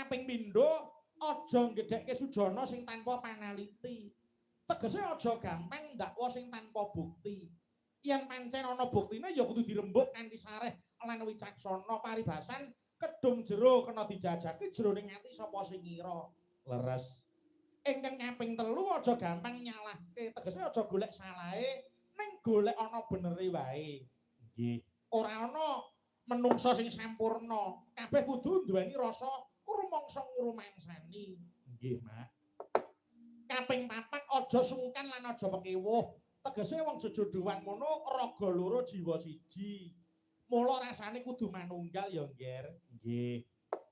Kaping pindho, aja nggedhekke sujana sing tanpa panaliti. Tegese aja gampang ndakwa sing tanpa bukti. Yen pancen ana buktine ya kudu dirembuk kanthi sareh lan wicaksana. Paribasan kedung jero kena dijajaki jroning ati sapa sing ngira. Leres. Ingkang kaping telu, aja gampang nyalahke. Tegese aja golek salahe, ning golek ana benere wae. Nggih. Ora ana menungsa sing sampurna. Kabeh kudu duweni rasa rumangsa ngrumangsani. Nggih, Mak. Kaping papat, aja sungkan lan aja pekewuh. Tegese wong jejodhoan ngono raga loro jiwa siji. Mula rasane kudu manunggal ya, Ngger. Nggih.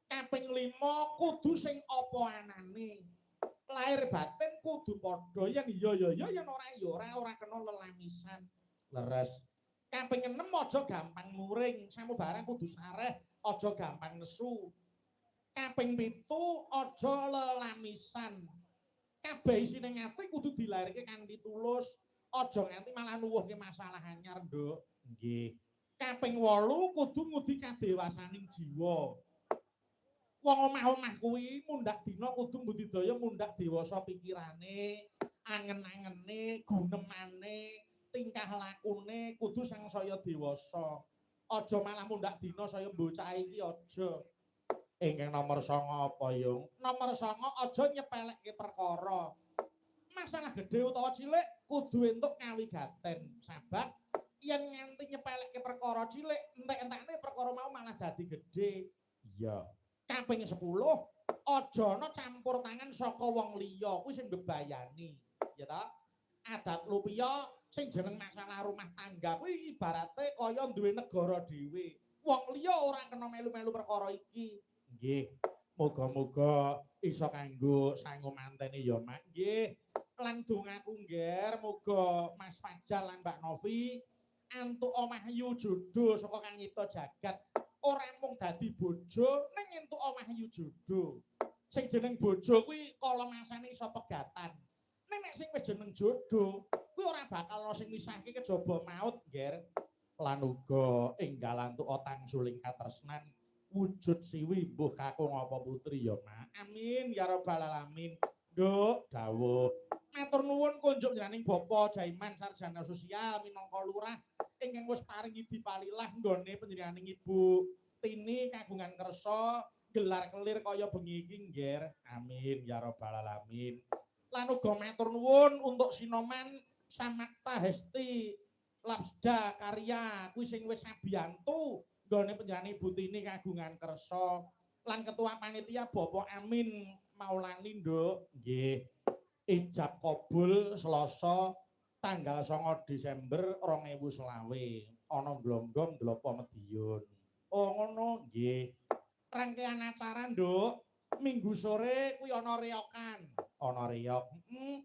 Kaping lima, kudu sing apa anane. Lahir batin kudu padha, yen iya ya iya, yen ora ya ora, ora kena lelamisan. Leres. Kaping enem, aja gampang muring, samubarang kudu sareh, aja gampang nesu. Kaping 7, aja lelamisan. Kabeh isine ati kudu dilairke kanthi tulus, aja nganti malah nuwuhke masalah anyar, Nduk. Nggih. Kaping 8, kudu ngudi kadewasaning jiwa. Wong omah-omah kuwi mundhak dina kudu mbudidaya mundhak dewasa pikirane, angen-angene, gunemane, tingkah lakune kudu sangsaya dewasa. Aja malah mundhak dina saya bocah iki aja. Ingkang nomor 9 apa, Yung? Nomor 9, aja nyepelekke perkara. Masalah gedhe utawa cilik kudu entuk kawigaten. Sabab yen nganti nyepelekke perkara cilik, entek-entekne perkara mau malah dadi gedhe. Iya. Kaping 10, aja ana campur tangan saka wong liya, kuwi sing mbebayani. Ya ta? Adat lupiya sing jeneng masalah rumah tangga kuwi ibarate kaya duwe negara dhewe. Wong liya ora kena melu-melu perkara iki. Nggih. Muga-muga iso kanggo sangu mantene ya, Mak. Nggih. Lan dongaku, Ngger, muga Mas Fajar lan Mbak Novi antuk wahyu jodoh saka Kang Nyipta Jagat. Ora mung dadi bojo, ning entuk wahyu jodoh. Sing jeneng bojo kuwi kala masane iso pegatan. Ning nek sing wis jeneng jodoh, kuwi ora bakal ana sing misahke kejaba maut, Ngger. Lan uga enggal antuk tangsuling katresnan wujud siwi mbuh kakung apa putri ya, Mak. Amin ya rabbal alamin. Nduk, dawuh. Matur nuwun kunjuk jenenganing Bapak Jaiman Sarjana Sosial minangka lurah ingkang wis paring dipalilah nggone panjenenganing Ibu Tini kagungan kersa gelar kelir kaya bengi iki, Ngger. Amin ya rabbal alamin. Lan uga matur nuwun untuk Sinoman Samakta Hesti Lapsda Karya kuwi sing wis sabiyantu nggone panjenengan Ibu Tini kagungan kersa, lan ketua panitia Bapak Amin Maulani, Nduk. Nggih. Ijab kabul Selasa tanggal 9 Desember 2025 ana Glonggong, Dlopo, Madiun. Oh, ngono, nggih. Rangkaian acara, Nduk, Minggu sore kuwi ana reokan, ana reok. Heeh.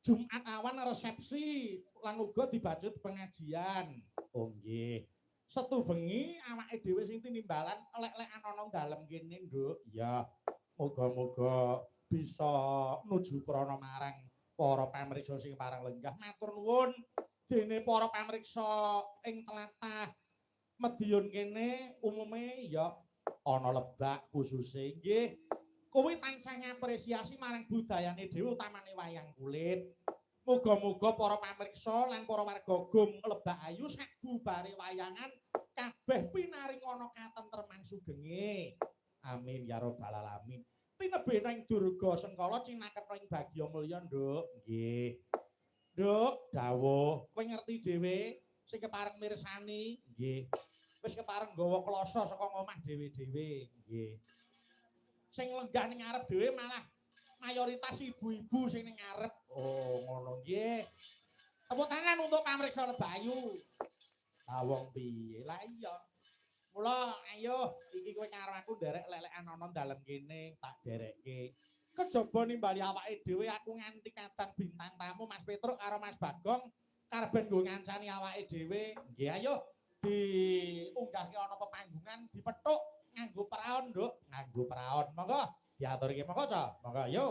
Jumat awan resepsi lan uga dibacut pengajian. Oh, nggih. Setu bengi awake dhewe sing tinimbalan lek-lekan ana dalem kene, Nduk. Iya. Muga-muga bisa nuju prana marang para pamriksa sing parang lenggah. Matur nuwun dene para pamriksa ing tlatah Mediun kene umume ya ana Lebak khususe, nggih. Kuwi tansah ngapresiasi marang budayane dhewe, utamane wayang kulit. Muga-muga para pamriksa lan para warga Gum Lebak Ayu sak bubare wayangan kabeh pinaring ana katentreman sugenge. Amin ya rabbal alamin. Tinebih ing Durga Sengkala cinaketha ing bagya mulya, Nduk. Nggih. Nduk, dawuh. Kowe ngerti dhewe sing kepareng mirsani, nggih. Wis kepareng nggawa kloso saka ngomah dhewe-dhewe, nggih. Sing lenggah ning ngarep dhewe malah mayoritas ibu-ibu sing ning ngarep. Oh, ngono, nggih. Tepuk tangan untuk pamriksa Lebayu. Lah wong piye? Lah iya. Mula ayo iki kowe karo aku nderek lelekan ana dalem kene, tak derekke. Kejaba nimbali awake dhewe aku nganti kadang bintang tamu Mas Petruk karo Mas Bagong karben nggo ngancani awake dhewe. Nggih, ayo diunggahke ana pepanggungan, dipethuk nganggo praon, Nduk, nganggo praon. Monggo diaturke, monggo, Ca. Monggo, yo.